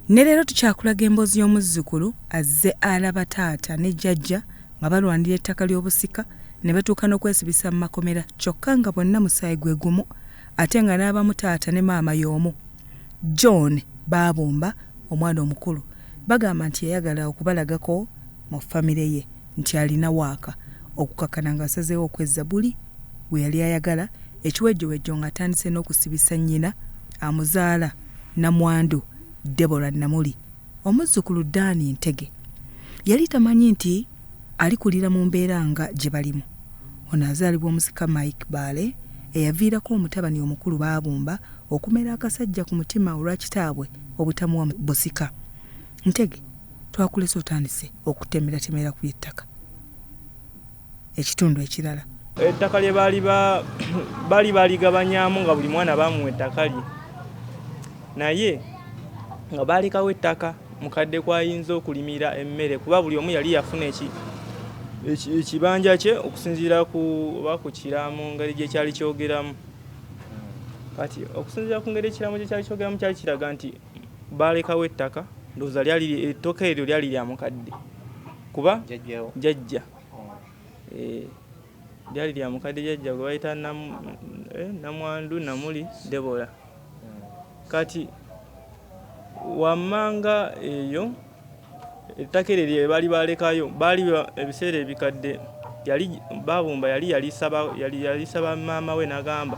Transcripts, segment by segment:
Ne leero tukyakulaga emboozi y'omuzzukulu azze alaba taata ne jjajja nga balwanira ettaka ly'obusika ne batuuka n'okwesibisa mu makomera kyokka nga bonna musaayi gwe gumu ate nga n'abamu taata ne maama y'omu. John Baabumba omwana omukulu bagamba nti yayagala okubalagako mu famire ye nti alina waaka okukakkana ng'asazeewo okwezza buli gwe yali ayagala ekiwejjowejjo ng'atandise n'okusibisa nnyina amuzaala nnamwandu Deborah Namuli. Omuzzukulu Dan Ntege yali tamanyi nti alikulira mu mbeera nga gye balimu. Ono azaalibwa omusika Mike Bbaale eyaviirako omutabani omukulu Baabumba okumera akasajja ku mutima olwa kitaabwe obutamuwa busika. Ntege twakulese otandise okutemeratemera ku by'ettaka ekitundu ekirala. Ettaka lye baali baali baaligabanyamu nga buli mwana bamuwa ettaka lye naye nga baalekawo ettaka mukadde kw'ayinza okulimira emmere kuba buli omu yali yafuna ekibanja kye okusinziira ku oba ku kiraamo ngeri gye kyali kyogeramu. Kati okusinziira ku ngeri ekiraamo gye kyali kyogeramu kyali kiraga nti baalekawo ettaka ndowooza lyali ettaka eryo lyali lya mukadde kuba jjajja eh, lyali lya mukadde jjajja gwe bayita Namwandu Namuli Debora. Kati wammanga eyo ettaka eryo lye baali baalekayo baali ebiseera ebikadde yali Baabumba yali yalisaba yali yalisaba maama we n'agamba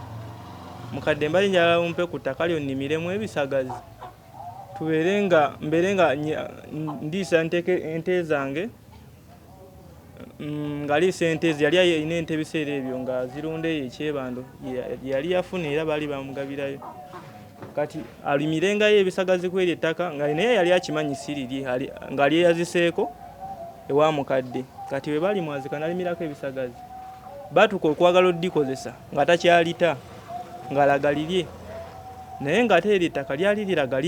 mukadde mbadde njagala ompe ku ttaka lyo nnimiremu ebisagazi tubeere nga mbeere nga ndiisa ente zange Ng'aliisa ente ze, yali alina ente ebiseera ebyo ng'azirunda eyo e Kyebando gye yali yafuna era baali bamugabirayo. Kati alimirengayo ebisagazi ku eryo ettaka nga naye yali akimanyi si lirye nga lyeyaziseeko ewa mukadde. Kati bwe balimwazika n'alimirako ebisagazi, baatuuka okwagala oddikozesa nga takyalita ng'alaga lirye naye ng'ate eryo ettaka lyali liraga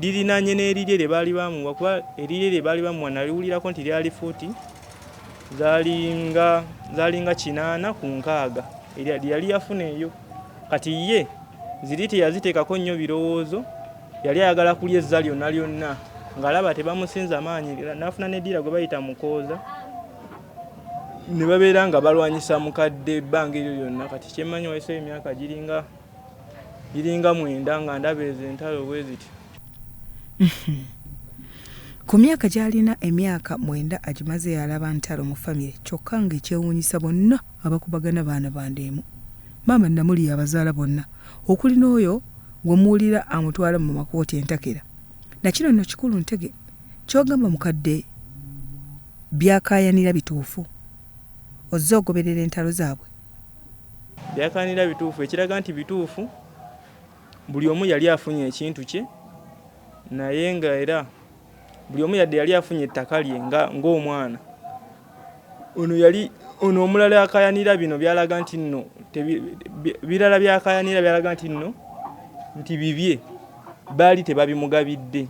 lirinanye n'erirye lye baali bamuwa kuba erirye lye baali bamuwa naliwulirako nti lyali fuuti zalinga zalinga 80 ku 60 lyeyali yafuna eyo. Kati ye ziri teyaziteekako nnyo birowoozo, yali ayagala kulyezza lyonna lyonna ng'alaba tebamusinza maanyi n'afuna n'eddiira gwe bayita Mukooza ne babeera nga balwanyisa mukadde ebbanga eryo lyonna. Kati kyemmanyi wayiseewo emyaka giringa 9 nga ndaba ezo entalo bwe zityo. Ku myaka gy'alina emyaka 9 agimaze alaba ntalo mu famire kyokka ng'ekyewuunyisa bonna abakubagana baana ba nda emu. Maama Namuli y'abazaala bonna okuli n'oyo gwe muwulira amutwala mu makooti entakera. Na kino nno kikulu Ntege ky'ogamba mukadde by'akaayanira bituufu? Ozze ogoberera entalo zaabwe? By'akaayanira bituufu ekiraga nti bituufu buli omu yali afunye ekintu kye naye nga era buli omu yadde yali afunye ettaka lye nga ng'omwana ono yali ono omulala akayanira bino byalaga nti nno birala byakayanira byalaga nti nno nti bibye baali tebabimugabidde.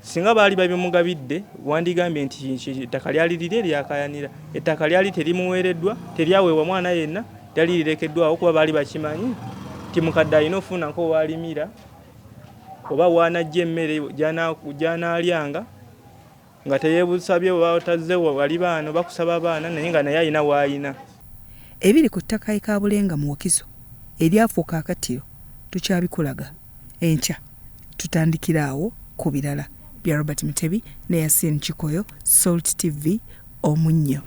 Singa baali babimugabidde wandigambye nti ettaka lyali lirye lyakayanira. Ettaka lyali terimuweereddwa, teryaweebwa mwana yenna, lyali lirekeddwawo kuba baali bakimanyi nti mukadde alina ofunako waalimira oba waanajja emmere gy'anaalyanga nga teyeebusabye oba tazze wali baana oba kusaba baana naye nga naye alina w'alina. Ebiri ku ttaka e Kabulenga mu Wakiso eryafuuka akattiro tukyabikulaga enkya tutandikire awo ku birala. Bya Robert Mutebi ne Yasin Kikoyo, Salt TV, Omunnyo.